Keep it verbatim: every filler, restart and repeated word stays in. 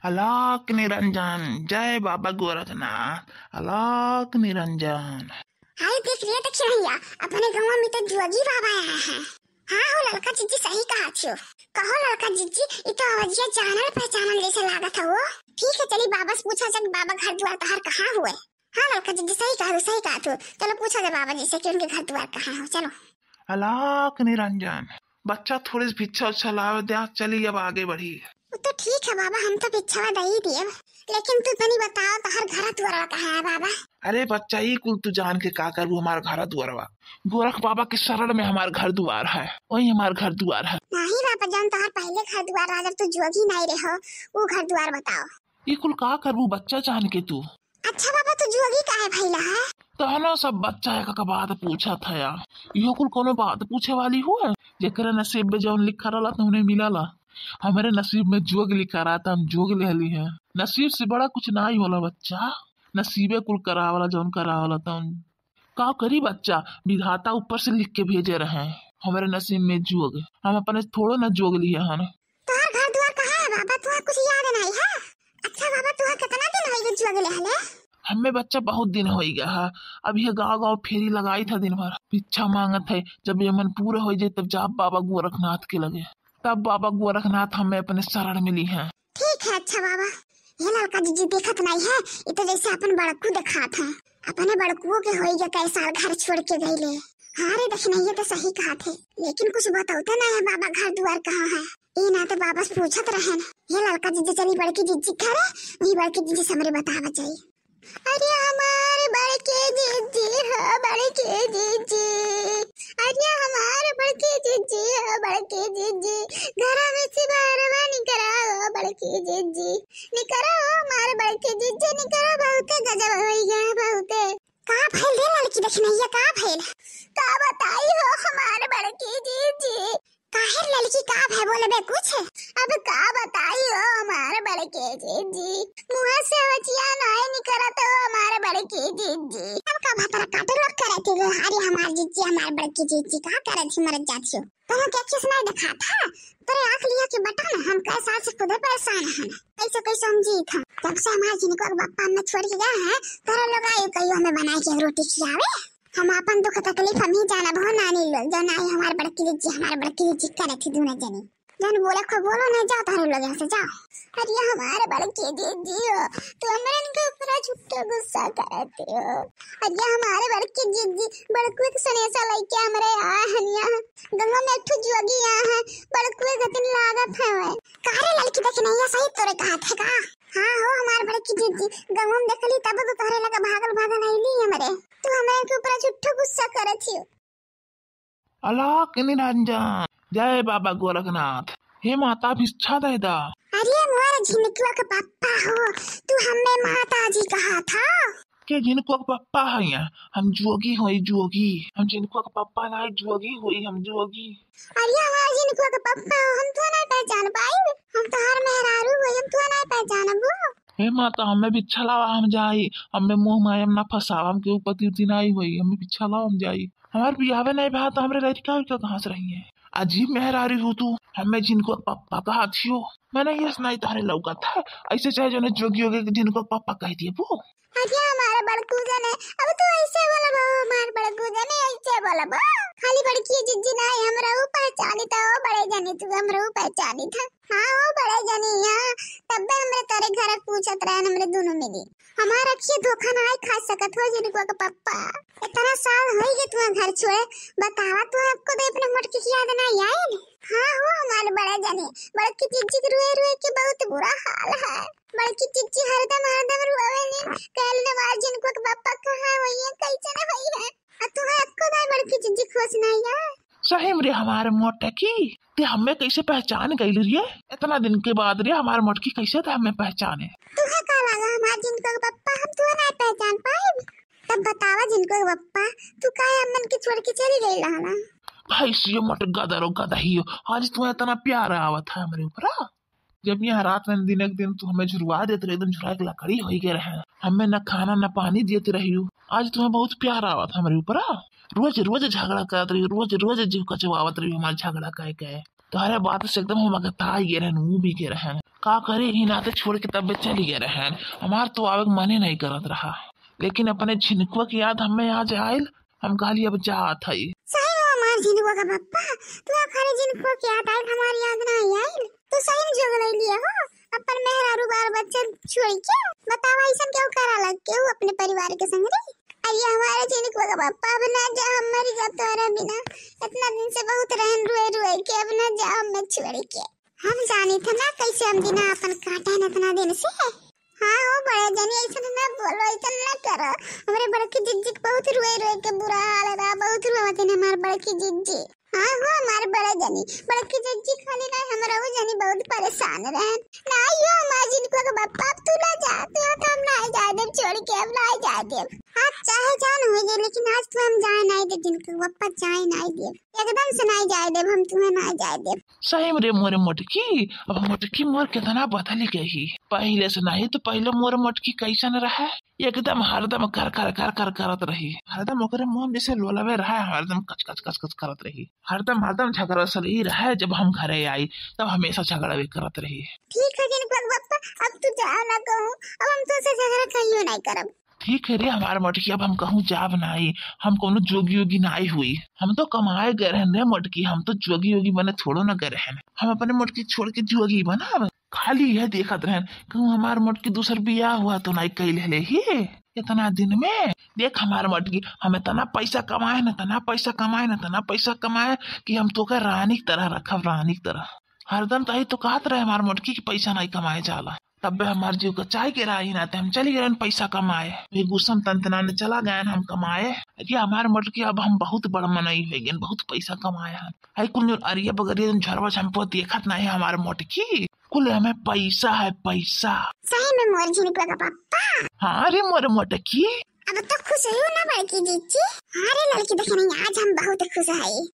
अलख निरंजन, जय बाबा गोरखनाथ, अलख निरंजन। हाय देख रे, देख रहिया, अपने गाँव में तो जोगी बाबा आए हैं। हाँ हो ललका जिज्जी, सही कहा थियो। कहो ललका जिज्जी, ई तो आवाजिया जानल पहचानल जैसे लागत हो। ठीक है, चली बाबा से पूछा जाए, बाबा घर द्वार तहार कहाँ हुए? हाँ ललका जिज्जी, सही कहा तू, सही कहा तू। चलो पूछा जाए बाबा जी से कि उनके घर द्वार कहाँ हो, चलो। अलख निरंजन, बच्चा थोड़े से भिक्षा उच्छा लावे द्या, चली अब आगे बढ़ी। वो तो ठीक है बाबा, हम तो भिक्षावा दे ही दिए, लेकिन तू तनी बताओ, तहार घर दुआरवा कहाँ है बाबा? अरे बच्चा, ई कुल तू जान के का करबू? हमार घर दुआरवा गोरख बाबा के शरण में हमार घर दुआर है, वही हमार घर दुआर है। नहीं बाबा, जौन तहार पहले घर दुआर रहा, जब तू जोगी नहीं रहो, वो घर दुआर बताओ। ई कुल का करबू बच्चा जान के तू? अच्छा बाबा, तू जुआगी काहे भइला है? तहनो सब बच्चा एक एक बात पूछत है यार। इहो कुल कोनो बात पूछे वाली हुए? जेकरे नसीब में जौन लिखा रहला, तौने मिलला। हमरे नसीब में जुआग लिखा रहा, त हम जुआग लेहली है। नसीब से बड़ा कुछ नाई होला बच्चा, नसीबे कुल करावला जौन करावला तौन। का करी बच्चा, विधाता ऊपर से लिख के भेजे रहे, हमरे नसीब में जुआग, हम अपने थोड़ो ना जुआग लिए हन। तोहार घर दुआर कहाँ है बाबा? तोहार कुछ याद नहीं है? अच्छा बाबा, तोहार कितना दिन होई गए जुआ गेले हले? हमें बच्चा बहुत दिन होई गया है। अब यह गाँव गाँव फेरी लगाई था दिन भर, भिक्षा मांगत है। जब ये मन पूरा हो जाए तब जाब बाबा गोरखनाथ के लगे, तब बाबा गोरखनाथ हमें अपने शरण में ली हैं। ठीक है, अच्छा बाबा। ये ललका जिज्जी देखत नहीं है, ये तो जैसे अपन बड़कू दिखात है। अपने बड़कुओ के होई गया कई साल घर छोड़ के गईले। हाँ रे दखिनैया तो सही कहा थे, लेकिन कुछ बतौते नहीं है बाबा घर दुआर कहाँ है। ई ना तो बाबा से पूछत रहन। हे ललका जिज्जी चली बड़की जिज्जी घरे, वही बड़की जिज्जी से हमरे बतावा जाई। अरे हमार बड़की जिज्जी हो बड़की जिज्जी, अरे हमार बड़की जिज्जी हो बड़की जिज्जी, घर में से बाहरवा निकरा हो बड़की जिज्जी, निकरा हो हमार बड़की जिज्जी निकरा, बहुते गजब होई गया बहुते। का भइल रे ललकी दखिनैया, का भइल? का बताई हो हमार बड़की जिज्जी। काहे ललकी, का भय बोलबे कुछ? अब का बताई हो हमार बड़की जिज्जी, मुँह से बचिया नाई निकरत हो हमार बड़की जिज्जी। अब का भतरा काटे लोग करत हो, अरे हमार जिज्जी, हमार बड़की जिज्जी, का करत ही मरत जात हो? तोहके अखिस नाई देखात है? तोरे आँख लिया के बटन, हम कई साल से खुदे परेशान हन। कैसे कैसे हम जीत हम। जब से हमार जिनको के बापा हमें छोड़ के गया है, तोरे लोग आयु कहियो हमें बनाए के रोटी खियावे। हम आपन दुख तकलीफ हम ही जानब हो नानी लोग, जौन आई हमार बड़की जिज्जी, हमार बड़की जिज्जी करे थी दोनों जनी। जौन बोले को बोलो, नहीं जाओ तारे लोग यहाँ से, जाओ। अरे हमार बड़की जिज्जी हो, तू हमरे इनके ऊपर झूठे गुस्सा करते हो। अरे हमार बड़की जिज्जी, बड़कुए के सनेसा लइके हमरे आ हनिया। गंगा में एक ठो जुआगी आ है, बड़कुए गतिन लागत है। कारे ललकी दखिनैया सही तोरे कहा थे का? हाँ हो हमार बड़की जिज्जी, गंगा में देखली तब तो तोहरे लगा भागल भागल आईली हमरे। तू हमरे के ऊपर झूठो गुस्सा करत हियो। अलख निरंजन, जय बाबा गोरखनाथ। हे माता, भिक्षा दे दा। अरे मोर झिनकुआ के पप्पा हो, तू हमें माता जी कहा था? के झिनकुआ के पप्पा है यहाँ? हम जोगी होई, जोगी। हम झिनकुआ के पप्पा ना, जोगी होई हम, जोगी। अरे हमार झिनकुआ के पप्पा हो, हम तो ना पहचान पाई। हम तो हर मेहरारू होई, हम तो ना पहचानबू। हे माता, हमें भिक्षा लावा, हम जाई। हमें मोह माया में ना फंसावा, हमके उपति उति नाई होई, हमें भिक्षा लावा, हम जाई। हमार बियाहे नहीं भा तो हमरे लड़का उड़का कहाँ से रही है? अजीब मेहरारू हो तू, हमें झिनकुआ के पप्पा कहा थियो। मैंने ये सुनाई तारे लौका था, ऐसे चाहे जो जोगी होगे कि झिनकुआ के पप्पा कह दिए वो। अरे हमारे बड़कू जने, अब तू ऐसे बोलबो, हमार बड़कू जने ऐसे बोलबो। खाली बड़की जिज्जी नाई, हमरहू पहचानी था, ओ बड़े जनी तू हमरहू पहचानी था। हाँ, ओ बड़े जनी यहाँ, तब्बे हमरे तोरे घर पूछत रहन, हमरे दोनों मिली। हमार अखिए धोखा नाई खा सकत हो जिनको के पप्पा। इतना साल होई गए तुम्हारे घर छोड़े, बतावा तू आपको तो अपने मोटकी की याद नाई आई? हाँ हो हमार बड़े जनी, बड़की जिज्जी के रोए रोए के बहुत बुरा हाल है। बड़की जिज्जी हरदम हरदम रोवेली, कहली हमार जिनको के पप्पा कहाँ होई है, कैसे न होई है। आ तुम्हें अक्को दाई बड़की जिज्जी खुश नहीं है। सही में रे हमार मोटकी, ते हमें कैसे पहचान गइल रे? इतना दिन के बाद रे हमार मोटकी कैसे ते हमें पहचाने? तुहे का लगा हमार जिनको के पप्पा हम तुहे नहीं पहचान पाइब? तब बतावा जिनको के पप्पा, तू काहे हमन के छोड़ के चली गई रहला? भैंसियो मोट गदरो गदहियो, आज तुम्हें इतना प्यार आवत है हमरे ऊपर, हाँ? जब यहाँ रात में दिन एक दिन तू हमें झुरवा देत रही, एकदम झुरा के लकड़ी होई गए रहे, हमें न खाना न पानी देत रही हो। आज तुम्हें बहुत प्यार आवत हमरे ऊपर, आ? रोज रोज झगड़ा करत रही, रोज रोज जीव कचवावत रही हमारे झगड़ा कह के। तोहरे बात से एकदम हम अगता ही गए रहन, ऊ भी गए रहन। का करे ही ना, तो छोड़ के तब चली गए रहन। हमार तो आवे के मने नहीं करत रहा, लेकिन अपने झिनकुआ की याद हमें आज आइल, हम कहली अब जात हई। सही में हमार झिनकुआ का पप्पा, तू खाली झिनकुआ की याद आइल, हमार याद नहीं आइल। तू सही में जोग ले लिए हो, अपन मेहरारू बाल बच्चे छोड़ के। बतावा, ऐसन केहू करा लग केहू अपने परिवार के संग रे? अरे हमारे झिनकुआ का पप्पा, अब ना जा, हम मर जा तोरा बिना। इतना दिन से बहुत रहन रुए रुए के, अब ना जा हमें छोड़ के। हम जानी थे ना कैसे हम दिन अपन काटे न इतना दिन से। हाँ हो बड़े जनी, ऐसन ना बोलो, ऐसन ना करो। हमरे बड़की जिज्जी के बहुत रुए रुए के बुरा हाल रहा, बहुत रुआवत है हमार बड़की जिज्जी। हाँ हो हमार बड़े जनी, बड़की जिज्जी खाली ना, हमरा वो जनी बहुत परेशान रहन। ना यो हमार झिनकुआ के पप्पा, अब तू ना जा, तू तो हम ना जाए देब छोड़ के, अब ना जाए देब। हाँ चाहे जान हो जाए, लेकिन आज तू हम जाए नहीं देब, झिनकुआ के पप्पा जाए नहीं देब, एकदम से नहीं जाए देब, हम तुम्हें नहीं जाए देब। सही में रे मोरे मोटकी, अब मोटकी मोर कितना बदल गई। पहले से नहीं तो पहले मोरे मोटकी कैसन रहे, एकदम हरदम कर कर कर कर करत रही, हरदम ओकरे मुंह में जैसे लोलवे रहे, हरदम कच कच कच कच करत रही, हरदम हरदम झगड़ा सलही रहे। जब हम घरे आई तब हमेशा झगड़वे करत रही। ठीक है झिनकुआ के पप्पा, अब तू जा ना कहूँ, अब हम तुझसे झगड़ा कहियो नहीं करब। ठीक है रे हमार मोटकी, अब हम कहूँ जाब नाई, हम कोनो जोगी योगी नाई हुई। हम तो कमाए गए रहन रे मोटकी, हम तो जोगी योगी बने थोड़ो ना गए रहन। हम अपने मोटकी छोड़ के जोगी बनब? खाली यह देखत रहन कहूँ हमार मोटकी दूसर बियाह हुआ तो नाई कैल हले ही इतना दिन में। देख हमार मोटकी, हम इतना पैसा कमाए न, इतना पैसा कमाए न, इतना पैसा कमाए कि हम तोके रानी की तरह रखब, रानी की तरह। हरदम तो यही तो कहत रहे हमार मोटकी कि पैसा नहीं कमाए जाला। तब हमार जीव का चाय के रही ना, ते हम चली गए पैसा कमाए। वे गुस्सा में तनतना ने चला गए हम कमाए। अरे हमार मोटकी, अब हम बहुत बड़ मनई हो गए, बहुत पैसा कमाए हैं। है कुल जो अरिया बगरिया जो झरवा झंपवा देखत नहीं हमार मोटकी, कुल हमें पैसा है, पैसा। सही में मोर झिनकुआ का पप्पा। हाँ रे मोर मोटकी। अब तो खुश हो ना बड़की जिज्जी? हाँ रे लड़की, देखे नहीं आज हम बहुत खुश है।